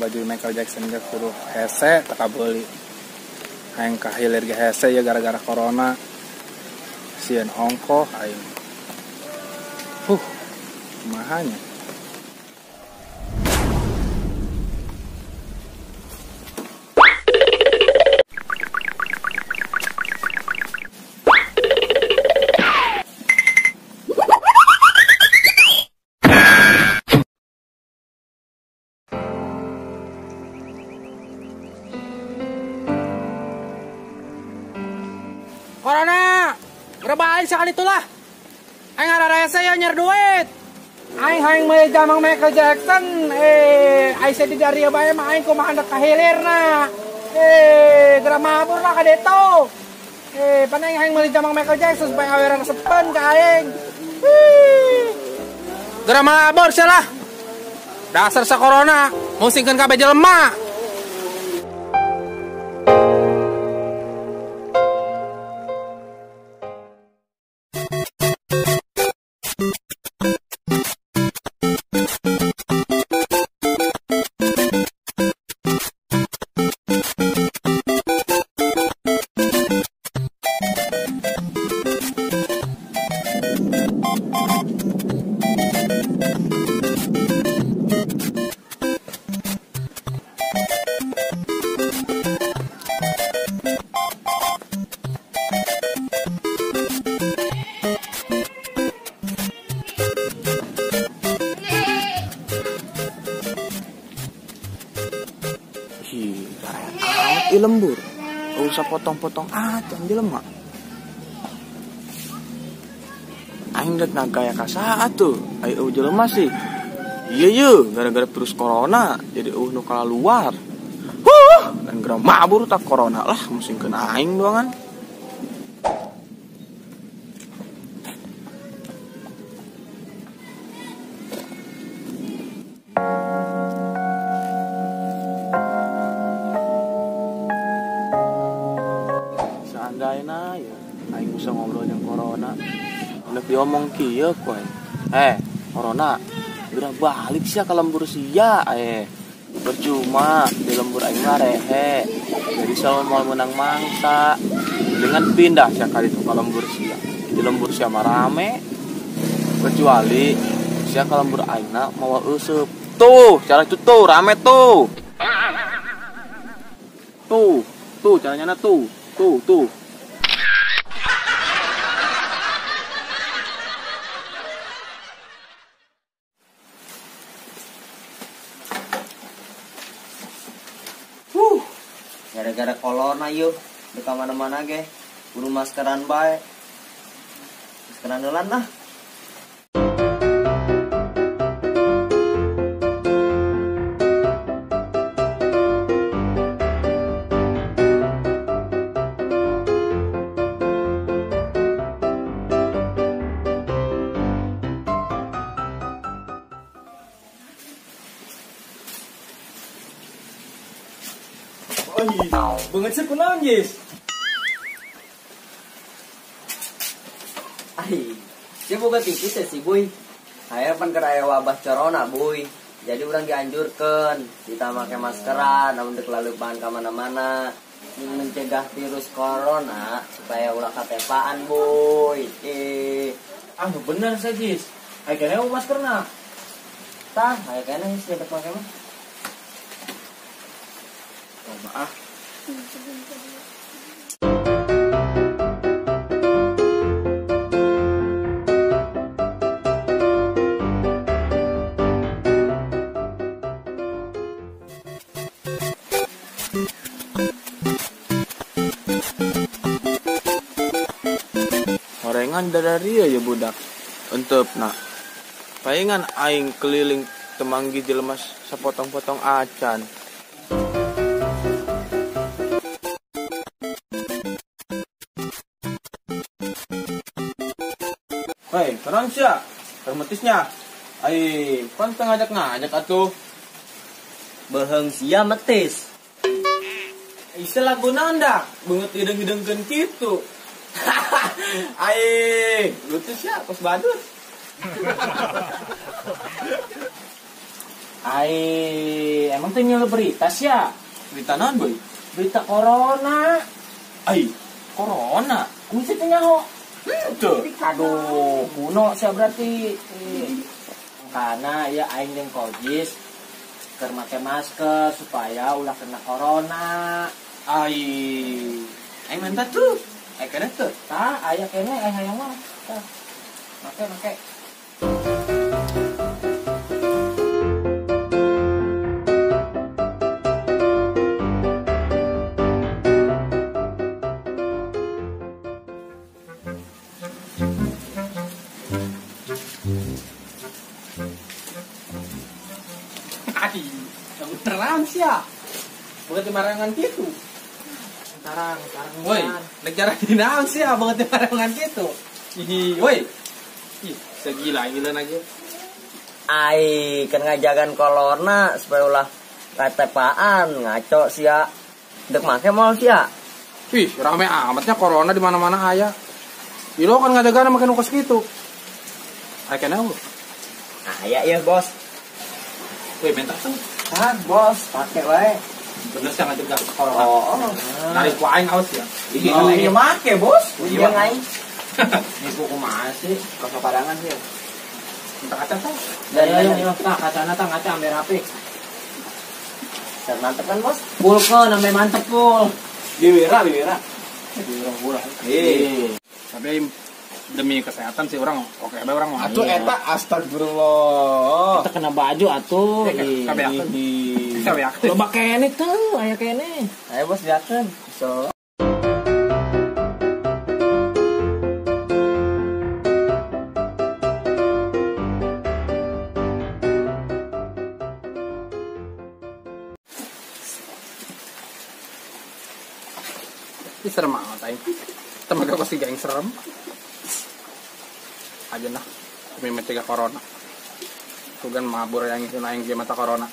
baju Michael Jackson ge kudu hese teu kabeuli. Aing ka hilir ge hese ya gara-gara corona. Sieun ongkoh aing. Kumaha nya. Corona, berapa sekali itulah. Aing ngararese ya nyer duit. Aing hayang meuli jamang Michael Jackson. Aing di dari bae mah aing kumaha hendak ka hilirna. Geura mabur lah ka ditu. Pan aing hayang meuli jamang Michael Jackson supaya aweran resepen ka aing. Geura mabur sia lah. Dasar sa corona, musingkeun kabeh jelema. Amat lembur, gak usah potong-potong acan jelema. Aing rek nagaya ka saha tuh, ai eueuh jelema sih. Iya ye, gara-gara virus corona jadi eueuh nu kaluar. Huh, dan geura mabur tak corona lah, musingkeun aing doangan. Seandainya ya aing bisa ngobrol jeung corona, udah diomong kieu koe. Corona, geura balik sia ka lembur sia. Percuma di lembur aing mah rehe. Jadi selalu mau menang mangsa. Dengan pindah sia ka ditu ka lembur sia. Di lembur sia mah rame. Kecuali sia ka lembur aingna mawa euseup. Tuh, cara itu tuh rame tuh. Tuh, tuh caranya tuh. Tuh, tuh. Gara-gara corona yuk, di mana-mana ge, kudu maskeran bae. Maskeran deulan lah. Banget sih kunaon, Jis? Ai, sia boga TV teh si Boy. Aya pan keur aya wabah corona, Boy. Jadi urang dianjurkeun kita make maskeran lamun dek laleupan ka mana-mana. Mencegah virus corona supaya ulah katepaan, Boy. Ah, bener sih, Jis. Aya kene maskerna. Tah, aya kene sih dek make mah. Oh, maaf. Horengan dari ya budak. Entep nak. Palingan aing keliling temanggi jelema sepotong-potong acan. Hei, tenang sia. Termetisnya. Ai, pan teu ngajak-ngajak atuh. Beheung sia metis. Istilah guna anda, beungeut hidung-hidungkeun kitu. Ai, lucu sia kos badut. Ai, emang teh ngilu berita sih ya? Berita naon, Boy? Berita corona. Ai, corona. Kusi teh nyaho. Henteu. Aduh, kuno sih berarti. Karena ya aing jeung Kojis keur make masker supaya ulah kena corona. Ai, aing menta tuh. Ai kena tuh. Tah, aya kene aing hayang mah. Tah. Make make. Ai, beneran sih ya. Bukan dimarangan gitu. Tarang, tarang. Woi, negara di naon sih ya banget dimarangan gitu. Ih, woi. Ih, segila gila lagi. Ai, kan ngajagan corona supaya ulah katepaan, ngaco sih ya. Dek make moal sih ya. Ih, rame amatnya corona di mana-mana aya. Ih, lo kan ngajagan make nu kos kitu. Aya keneh lu. Aya ya, Bos. Woi, minta tuh. Ah, Bos, pake wae. Bener sih ngajak corona. Oh. Dari ku aing awas ya. Ih, aing make, Bos. Iya aing. Nipu kumaha sih? Kos padangan sih. Minta kaca tah. Ya, ya, tah kacana tah ngaca ambe rapi. Ser mantep kan, Bos? Pul keun ambe mantep pul. Biwira, biwira. Biwira murah. Eh. Tapi demi kesehatan sih orang oke bae orang mah. Atuh eta astagfirullah. Kita kena baju atuh. Kabeakeun. Kabeakeun. Loba kene tuh, aya kene. Ayo Bos beakeun. So. Ih, serem amat aing. Temen aku sih geng serem. Aja nah demi mencegah corona. Tugan mabur yang itu aing ge mata corona.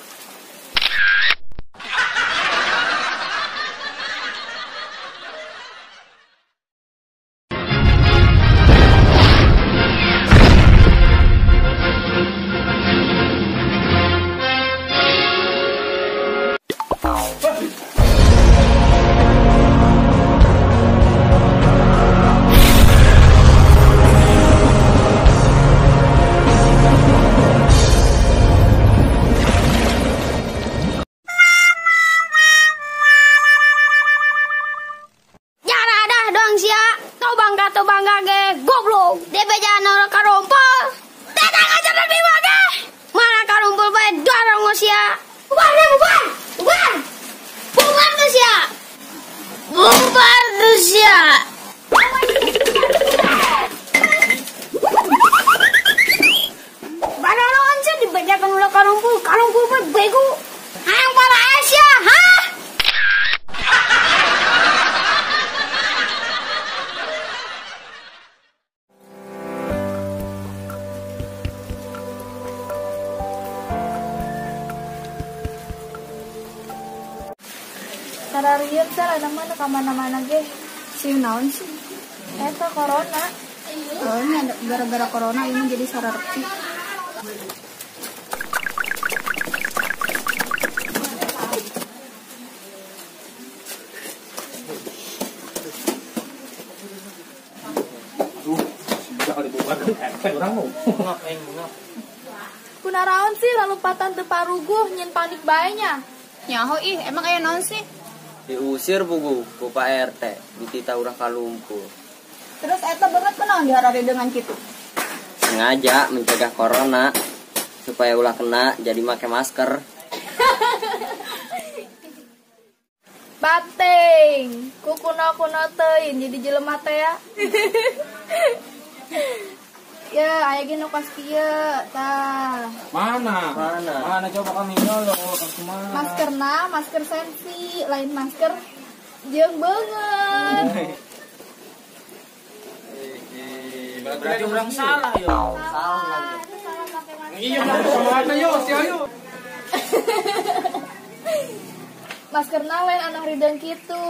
Tararieun sar ada mana ka mana-mana ge. Sieu naon sih? Eta corona. Oh, nya gara-gara corona ini jadi sarareti. Kunaraon sih lalumpatan teu paruguh nyen panik bae nya. Nyaho ih, emang aya naon sih? Diusir buku ku Pak RT, ditita urang kalumpur. Terus eta banget kunaon diharari dengan kitu? Sengaja mencegah corona supaya ulah kena jadi make masker. Bateng, ku kuno-kuno teuing jadi jelema teh ya. Ya, aya ge nu kos kieu tah. Mana? Mana? Mana coba kami nyolo kumaha? Maskerna, masker sensi, lain masker jeung beungeut. Berarti orang salah yo. Salah. Salah pakai masker. Iya, sama yo, si ayo. Maskerna lain anu harideung kitu.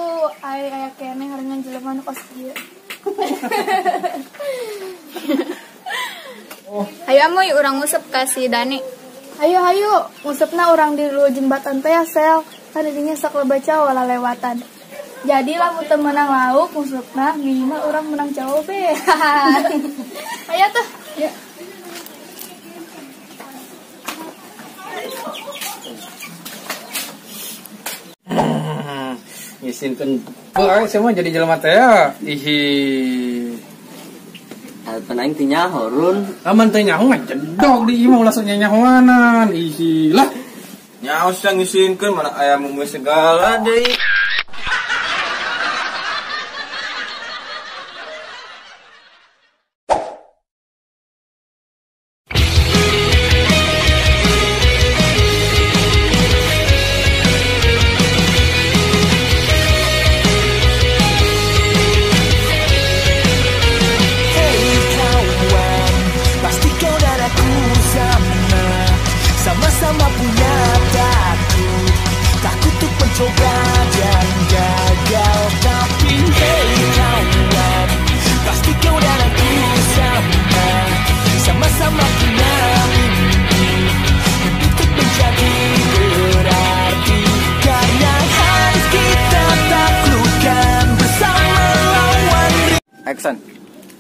Aya aya keneh harengan jelema nu kos kieu. Oh. Ayo amoy urang ngusep ka si Dani. Ayo ayo, ngusepna urang di luar jembatan teh ya sel. Kan didinya sok loba cowok lalewatan. Jadi lamun teu meunang lauk ngusepna minimal urang menang cowok be. Ayo tuh. Ya. Ngisinkeun bae semua jadi jelema teh ya. Ihi. Alpan aing teu nyaho run. Aman teu nyaho ngajedog di imah ulah sok nyanyahoanan. Ihi lah. Nyaho sia ngisinkeun mana aya mumui segala deui. Sama-sama punya takut, takut untuk mencoba dan gagal. Tapi hey kawan, pasti kau dan aku sama, sama-sama punya mimpi, mimpi untuk menjadi berarti. Karena harus kita taklukkan bersama lawan. Action.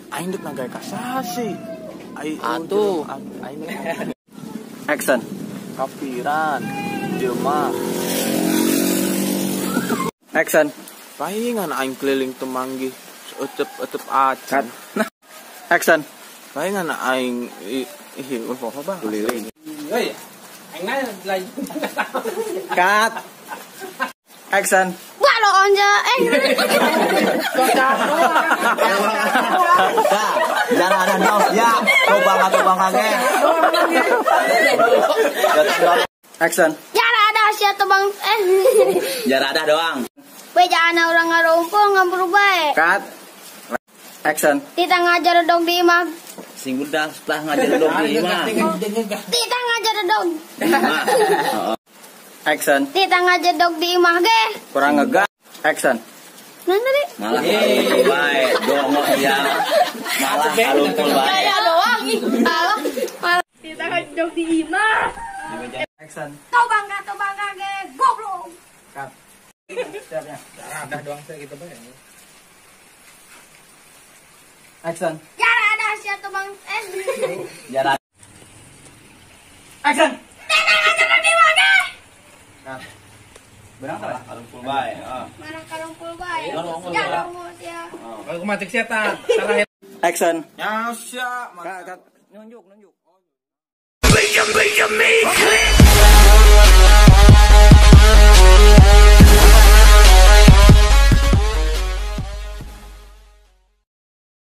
Aing dek nagae kasasi. Atuh. Aing Action. Kapiran jelema. Action. Palingan aing keliling temanggih eueup-eueup acan. Action. Palingan aing ih poho bang. Keliling. Euy. Aing na lagi. Cut. Action. Wah lo onja eh. Jangan ada dong ya. Coba bang kage. Action. Jara ada sia tebang eh. Jara ada doang. We jangan orang ngarumpul ngambur bae. Cut. Action. Tita ngajar dong di imah. Sing udah setelah ngajar dong di imah. Tita ngajar dong. Action. Tita ngajar dong di imah ge. Kurang ngegah. Action. Nah tadi. Malah kalumpul bae, dongo ya. Malah kalumpul bae. Gaya doang ih. Alah. Malah tita ngajar dong di imah. Action. Kau bangga ge, goblok. Cut. Siapnya. Ada doang saya gitu bae. Action. Jara ada sia tebang eh. Jara. Action. Tita ngajar dong di imah ge. Cut. Benang salah kalumpul bae, heeh. Mana kalumpul bae. Ya dongo sia. Aku matik sia ta. Salah. Action. Nya sia. Cut. Nunjuk, nunjuk. Me.